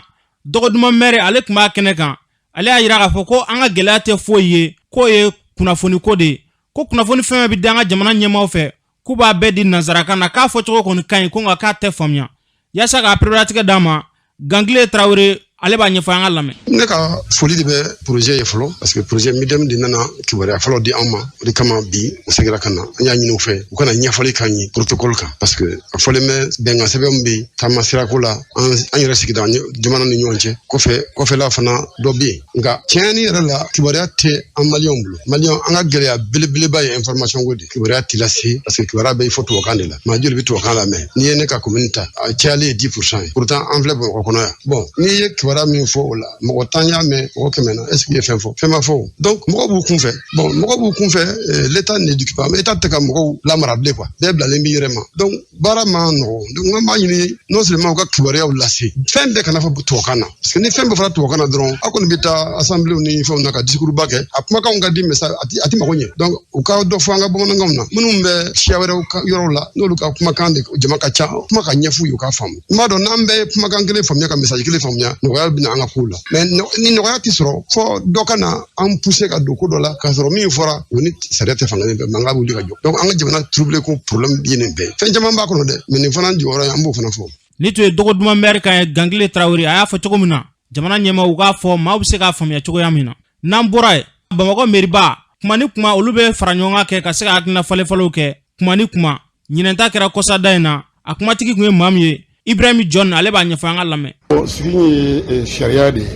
Speaker 2: Dɔgɔduma mɛri, ale tun b'a kɛnɛ kan. Ale y'a yira k'a fɔ ko an ka gɛlɛya tɛ foyi ye, k'o ye kunnafoni ko de ye, ko kunnafoni fɛn fɛn bɛ di an ka jamana ɲɛmaaw fɛ, k'u b'a bɛɛ di nansarakan na, k'a fɔcogo kɔni ka ɲi ko, nka k'a tɛ faamuya. Yaasa k'a pereperelatigɛ d'a ma, Gangile Tarawele, ale b'a ɲɛfɔ, an ka lamɛn.
Speaker 20: Ne ka foli de bɛ projet ye fɔlɔ, parce que projet Midem de nana kibaruya fɔlɔ di an ma. O de kama bi u seginna ka na. An y'a ɲini u fɛ u kana ɲɛfɔli k'an ye protocole kan, parce que a fɔlen bɛ bɛnkan sɛbɛn min bɛ yen taama sirako la an yɛrɛ sigida jamana ni ɲɔgɔn cɛ, kɔfɛ kɔfɛla fana dɔ bɛ yen. Nka tiɲɛni yɛrɛ la, kibaruya tɛ an Maliyɛnw bolo. Maliyɛn, an ka gɛlɛya belebeleba ye information ko de. Kibaruya tɛ lase, parce que kibaruya bɛ fɔ tubabukan de la. Maa joli bɛ tubabukan lamɛn? N'i ye ne ka commune ta, a cayalen ye 10 % ye. Pourtant an filɛ Bamakɔ kɔnɔ yan. Bon, n'i ye kibaruya min fɔ o la, mɔgɔ 10 y'a mɛn, mɔgɔ 100 na, est ce que i ye fɛn fɔ? Fɛn ma fɔ o. Donc mɔgɔw b'u kun fɛ. Bon, mɔgɔw b'u kun fɛ, l'État n'éduque pas, État tɛ ka mɔgɔw lamara bilen quoi. Bɛɛ bilalen b'i yɛrɛ ma. Donc baara ma nɔgɔ. Donc an b'a ɲini non seulement u ka kibaruyaw lase, fɛn bɛɛ kana fɔ tubabukan na, parce que ni fɛn bɛɛ fɔra tubabukan na dɔrɔn, aw kɔni bɛ taa assemblée ni fɛnw na ka discours ba kɛ, a kumakanw ka di, mais a ti mago ɲɛ. Donc u ka dɔ fɔ an ka bamanankanw na. Minnu bɛ siya wɛrɛw ka yɔrɔw la, n'olu ka kumakan de jama ka ca, kuma ka ɲɛf'u ye, u k'a faamu. N b'a dɔn n'an bɛɛ ye kumakan kelen faamuya, ka message kelen faamuya, nɔgɔya bɛ na an ka kow la. Mais ni nɔgɔya ti sɔrɔ fɔ dɔ ka na an pousser ka don ko dɔ la, k'a sɔrɔ min fɔra o ni sariya tɛ fankelen fɛ, mankan bɛ wuli ka jɔ. Donc an ka jamana troublé ko problème ye nin bɛɛ. Fɛn caman b'a kɔnɔ dɛ, mais nin fana jɔyɔrɔ ye, an b'o fana fɔ.
Speaker 2: Ni tun ye Dɔgɔduma mɛri kan ye, Gangile Tarawele, a y'a fɔ cogo min na, jamana ɲɛmaaw k'a fɔ maaw bɛ se k'a faamuya cogoya min na. N'an bɔra yen, Bamakɔ meriba, kuma ni kuma olu bɛ fara ɲɔgɔn kan kɛ ka se ka hakilina falenfalenw kɛ kuma ni kuma. Ɲinɛnta kɛra kɔsada in na, a kumatigi tun ye maa min ye, Ibrahim John, ale b'a ɲɛfɔ, an ka lamɛn.
Speaker 21: Sigi ye sariya de ye.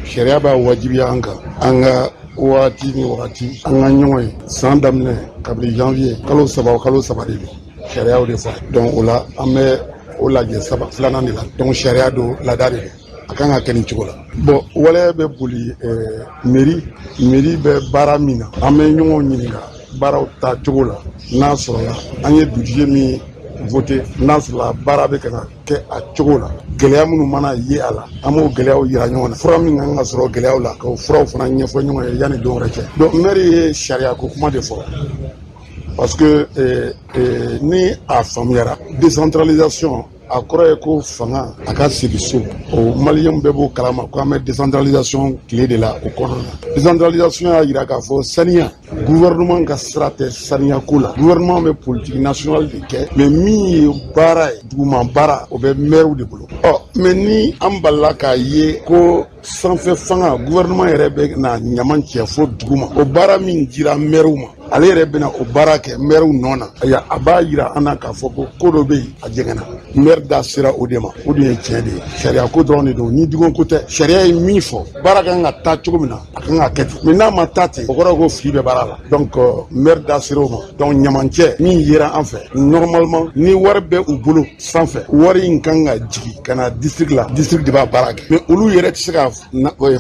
Speaker 21: Sariya b'a wajibiya an kan, an ka waati ni wagati an ka ɲɔgɔn ye. San daminɛ kabini janvier, kalo 3 o kalo 3 de don, sariyaw de fɔ. Donc o la, an bɛ o lajɛ saba filanan de la. Donc sariya don, laada de don, a kan ka kɛ nin cogo la. Bon, waleya bɛ boli mairie bɛ baara min na, an bɛ ɲɔgɔn ɲininka baaraw ta cogo la, n'a sɔrɔla an ye budget min voté, n'a sɔrɔla baara bɛ ka kɛ a cogo la. Gɛlɛya minnu mana ye a la, an b'o gɛlɛyaw yira ɲɔgɔn na. Fura min kan ka sɔrɔ gɛlɛyaw la, k'o furaw fana ɲɛfɔ ɲɔgɔn ye yanni don wɛrɛ cɛ. Donc maire ye sariya ko kuma de fɔ, parce que ni a faamuyara, décentralisation a kɔrɔ ye ko fanga a ka sigi so. O Maliyɛnw bɛɛ b'o kalama ko an bɛ décentralisation tile de la. O kɔnɔna na, décentralisation y'a yira k'a fɔ saniya, gouvernement ka sira tɛ saniya ko la. Gouvernement bɛ politique nationale de kɛ, mais min ye baara ye, duguma baara, o bɛ maire de bolo. Ɔ, mais ni an balila k'a ye ko sanfɛ fanga, gouvernement yɛrɛ bɛ na ɲaman cɛ fo duguma, o baara min dira maire ma, ale yɛrɛ bɛna o baara kɛ maire nɔ na. Ayiwa, a b'a yira an na k'a fɔ ko ko dɔ bɛ yen, a jɛngɛnna. Maire da sera o de ma, o de ye tiɲɛ de ye. Sariya ko dɔrɔn de don, ni dugun ko tɛ. Sariya ye min fɔ, baara kan ka taa cogo min na, a kan ka kɛ ten. Mais n'a ma taa ten, o kɔrɔ ko fili bɛ baara la. Donc maire da sera o ma. Donc ɲamancɛ min yera an fɛ, normalement ni wari bɛ u bolo sanfɛ, wari in kan ka jigin ka na district la, district de b'a baara kɛ. Mais olu yɛrɛ tɛ se ka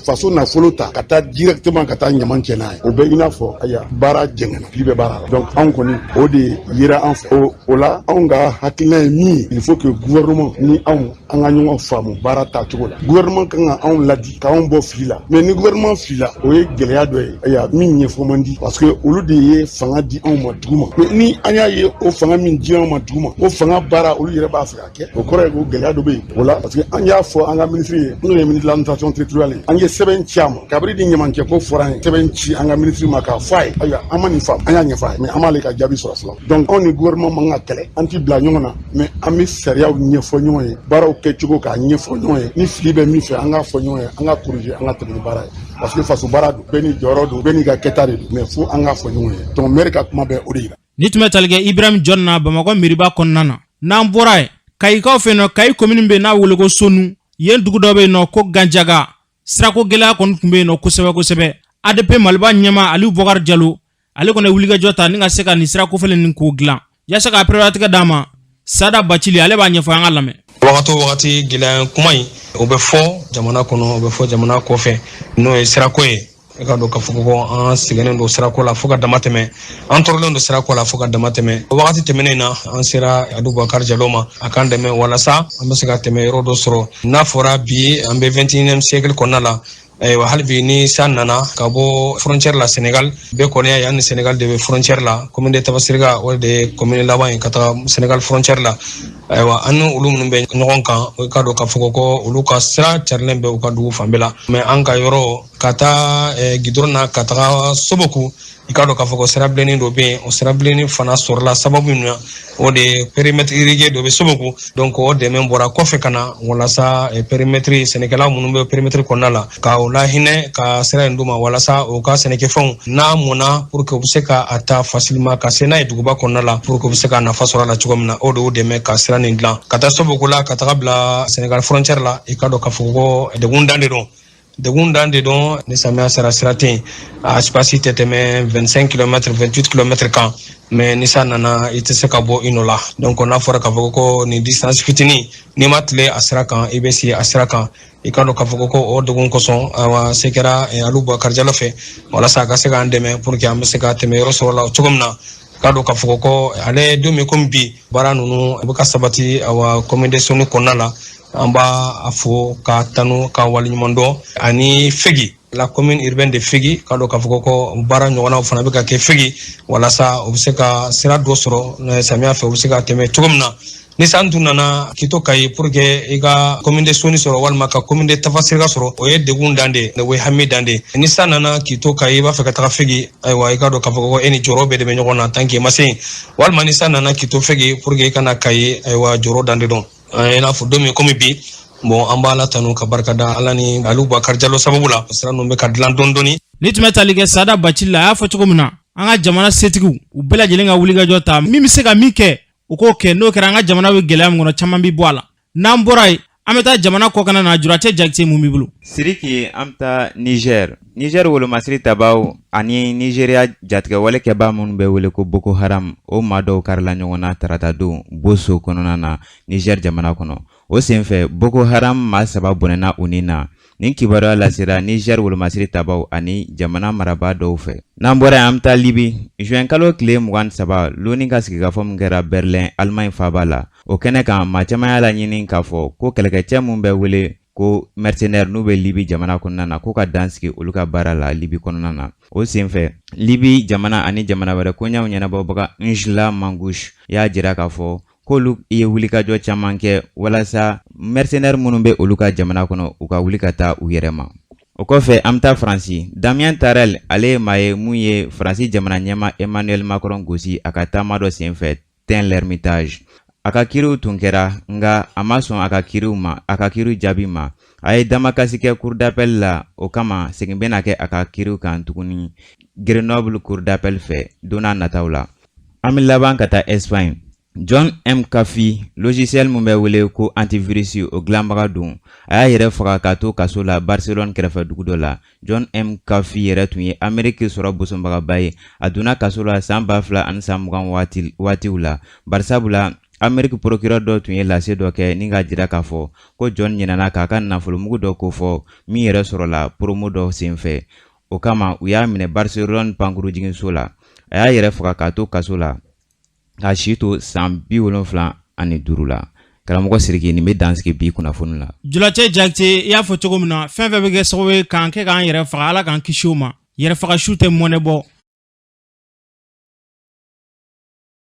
Speaker 21: faso nafolo ta ka taa directement ka taa ɲaman cɛ n'a ye. O bɛ i n'a fɔ ayiwa, baara jɛngɛnna, fili bɛ baara la. Donc anw kɔni, o de yera an fɛ. O la, anw ka hakilina ye min ye, il faut que gouvernement ni anw, an ka ɲɔgɔn faamu baara taacogo la. Gouvernement kan ka anw ladi, k'anw bɔ fili la. Mais ni gouvernement filila, o ye gɛlɛya dɔ ye, ayiwa, min ɲɛfɔ man di, parce que olu de ye fanga di anw ma dugu ma. Mais ni an y'a ye o fanga min di anw ma dugu ma, o fanga baara olu yɛrɛ b'a fɛ ka kɛ, o kɔrɔ ye ko gɛlɛya dɔ bɛ yen o la. Parce que an y'a fɔ an ka ministre ye, n'o ye ministre de l'administration territoriale ye, an ye sɛbɛn ci a ma kabini di ɲamancɛ ko fɔra an ye. Sɛbɛn ci an ka ministre ma k'a fɔ a ye, ayiwa, an ma nin faamu, an y'a ɲɛfɔ a ye, mais an m'ale ka jaabi sɔrɔ fɔlɔ. Donc anw ni gouvernement man ka kɛlɛ, an ti bila ɲɔgɔn na, mais an bɛ sariyaw ɲɛfɔ ɲɔgɔn ye, baaraw kɛcogo k'a ɲɛfɔ ɲɔgɔn ye. Ni fili bɛ min fɛ, an k'a fɔ ɲɔgɔn ye, an ka corriger, an ka tɛmɛ ni baara ye, parce que faso baara don, bɛɛ n'i jɔyɔrɔ don, bɛɛ n'i ka kɛta de don, mais fo an k'a fɔ ɲɔgɔn ye. Donc maire ka kuma bɛ o de yira.
Speaker 2: Ni tun bɛ tali kɛ Ibrahim Jɔn na Bamakɔ miriba kɔnɔna na. N'an bɔra yen, Kayikaw fɛ yen nɔ, Kayi komini bɛ yen n'a wele ko Sonu, yen dugu dɔ bɛ yen nɔ ko Ganjaga, sirako gɛlɛya kɔni tun bɛ yen nɔ kosɛbɛ kosɛbɛ. ADP Maliba ɲɛma Aliyu Bɔkari Jalo, ale kɔni ye wulikajɔ ta ni ka se ka nin sira kofɔlen nin k'o dilan yaasa ka pereperelatigɛ d'a ma. Sada Bacili, ale b'a ɲɛfɔ, an ka lamɛn.
Speaker 1: Wagati o wagati, gɛlɛya kuma in, o bɛ fɔ jamana kɔnɔ, o bɛ fɔ jamana kɔfɛ, n'o ye sirako ye. I ka dɔn k'a fɔ ko an sɛgɛnnen don sirako la fo ka dama tɛmɛ, an tɔɔrɔlen don sirako la fo ka dama tɛmɛ. Wagati tɛmɛnen na, an sera Aliyu Bubakari Jalo ma, a k'an dɛmɛ walasa an bɛ se ka tɛmɛ yɔrɔ dɔ sɔrɔ. N'a fɔra bi an bɛ 21e siècle kɔnɔna la, ayiwa, hali bi ni san nana ka bɔ frontière la Sénégal, bɛɛ kɔni y'a ye, an ni Sénégal de bɛ frontière la. Commune de Tafasiriga, o de ye commune laban ye ka taga Sénégal frontière la. Ayiwa, an ni olu minnu bɛ ɲɔgɔn kan, i ka dɔn k'a fɔ ko olu ka sira carilen bɛ u ka dugu fan bɛɛ la. Mais an ka yɔrɔ, ka taa gidɔrɔn na ka taga Soboku, i ka dɔn k'a fɔ ko sira bilennin dɔ bɛ yen. O sira bilennin fana sɔrɔla sababu min na, o de ye périmètre irrigué dɔ bɛ Soboku. Donc o dɛmɛ bɔra kɔfɛ ka na walasa périmètre, sɛnɛkɛla minnu bɛ périmètre kɔnɔna la, ka o lahinɛ ka sira in d'u ma, walasa u ka sɛnɛkɛfɛnw n'a mɔnna, pour que u bɛ se ka a ta facilement ka se n'a ye duguba kɔnɔna la, pour que u bɛ se ka nafa sɔrɔ a la cogo min na. O de y'u dɛmɛ ka sira nin dilan ka taa Soboku la ka taga bila Sénégal frontière la. I ka dɔn k'a fɔ ko degun dan de don, degun dan de don. Ni samiya sera, sira tɛ yen. A espace tɛ tɛmɛ 25 km, 28 km kan, mais ni san nana, i tɛ se ka bɔ i nɔ la. Donc n'a fɔra k'a fɔ ko nin distance fitinin, n'i ma tile a sira kan, i bɛ si a sira kan. I ka dɔn k'a fɔ ko o degun kosɔn, awa, se kɛra Aliyu Bubakari Jalo fɛ walasa a ka se k'an dɛmɛ pour que an bɛ se ka tɛmɛ yɔrɔ sɔrɔ la cogo min na. K'a dɔn k'a fɔ ko ale don min komi bi, baara ninnu a bɛ ka sabati, awa, commune de Sonu kɔnɔna la. An b'a fo ka tanu ka waleɲuman dɔn. Ani Fegi, la commune urbaine de Fegi, k'a dɔn k'a fɔ ko baara ɲɔgɔnnaw fana bɛ ka kɛ Fegi walasa u bɛ se ka sira dɔ sɔrɔ samiya fɛ, u bɛ se ka tɛmɛ cogo min na. Ni san tun nana k'i to Kayi, pour que i ka commune de Soni sɔrɔ walima ka commune de Tafasiriga sɔrɔ, o ye degun dan de ye, o ye hami dan de ye. Ni san nana k'i to Kayi, i b'a fɛ ka taga Fegi, ayiwa, i ka dɔn k'a fɔ ko e ni jɔyɔrɔ bɛɛ de bɛ ɲɔgɔn na tant que i ma se yen. Walima ni san nana k'i to Fegi, pour que i ka na Kayi, ayiwa, jɔyɔrɔ dan de don. I n'a fɔ don min komi bi, bon, an b'a la tanu ka barika da Ala ni Aliyu Bubakari Jalo sababu la, sira ninnu bɛ ka dilan dɔɔni dɔɔni.
Speaker 2: Ni tun bɛ tali kɛ Sada Bacili la, a y'a fɔ cogo min na, an ka jamana setigiw, u bɛɛ lajɛlen ka wulikajɔ ta, min bɛ se ka min kɛ, u k'o kɛ. N'o kɛra, an ka jamana bɛ gɛlɛya min kɔnɔ, caman bɛ bɔ a la. N'an bɔra yen, an bɛ taa jamana kɔkanna na. Juracɛ Jakite, mun b'i bolo?
Speaker 22: Siriki, an bɛ taa Niger. Niger wolomasiri tabaw ani Nigeria jatigɛwale kɛbaa minnu bɛ wele ko Boko Haram, o maa dɔw karila ɲɔgɔn na tarata don Boso kɔnɔna na, Niger jamana kɔnɔ. O senfɛ, Boko Haram maa 3 bɔnɛna u ni na. Nin kibaruya lasera Niger wolomasiri tabaw ani jamana marabaa dɔw fɛ. N'an bɔra yen, an bɛ taa Libi. Juin kalo tile 23, loni ka sigikafɔ min kɛra Berlin, Allemagne faaba la, o kɛnɛ kan, maa caman y'a laɲini k'a fɔ ko kɛlɛkɛcɛ min bɛ wele ko mercenaire, n'u bɛ Libi jamana kɔnɔna na, ko ka dan sigi olu ka baara la Libi kɔnɔna na. O senfɛ, Libi jamana ani jamana wɛrɛ koɲɛw ɲɛnabɔbaga Njla Mangush y'a jira k'a fɔ k'olu ye wulikajɔ caman kɛ walasa mercenaire minnu bɛ olu ka jamana kɔnɔ, u ka wuli ka taa u yɛrɛ ma. O kɔfɛ, an bɛ taa Faransi. Damien Tarel, ale ye maa ye mun ye Faransi jamana ɲɛma Emmanuel Macron gosi a ka taama dɔ senfɛ Tain l'Hermitage. A ka kiriw tun kɛra, nka a ma sɔn a ka kiriw ma, a ka kiriw jaabi ma. A ye damakasi kɛ cour d'appel la. O kama, segin bɛna kɛ a ka kiriw kan tuguni Grenoble cour d'appel fɛ don n'a nataw la. An bɛ laban ka taa Espagne. John McAfee, logiciel min bɛ wele ko antivirus, o dilanbaga don. A y'a yɛrɛ faga k'a to kaso la Barcelone kɛrɛfɛ dugu dɔ la. John McAfee yɛrɛ tun ye Ameriki sɔrɔ bosonbagaba ye. A donna kaso la san 2020 waatiw la, barisabula Ameriki procureur dɔ tun ye lase dɔ kɛ ni k'a jira k'a fɔ ko John ɲinɛna k'a ka nafolomugu dɔ kofɔ min yɛrɛ sɔrɔla promo dɔ senfɛ. O kama, u y'a minɛ Barcelone pankurujiginso la. A y'a yɛrɛ faga k'a to kaso la, k'a si to san 75 la. Karamɔgɔ Siriki, nin bɛ dansigi bi kunnafoni la.
Speaker 2: Julacɛ Jakite, i y'a fɔ cogo min na, fɛn fɛn bɛ kɛ sababu ye k'an kɛ k'an yɛrɛ faga, Ala k'an kisi o ma. Yɛrɛfaga su tɛ mɔnɛ bɔ.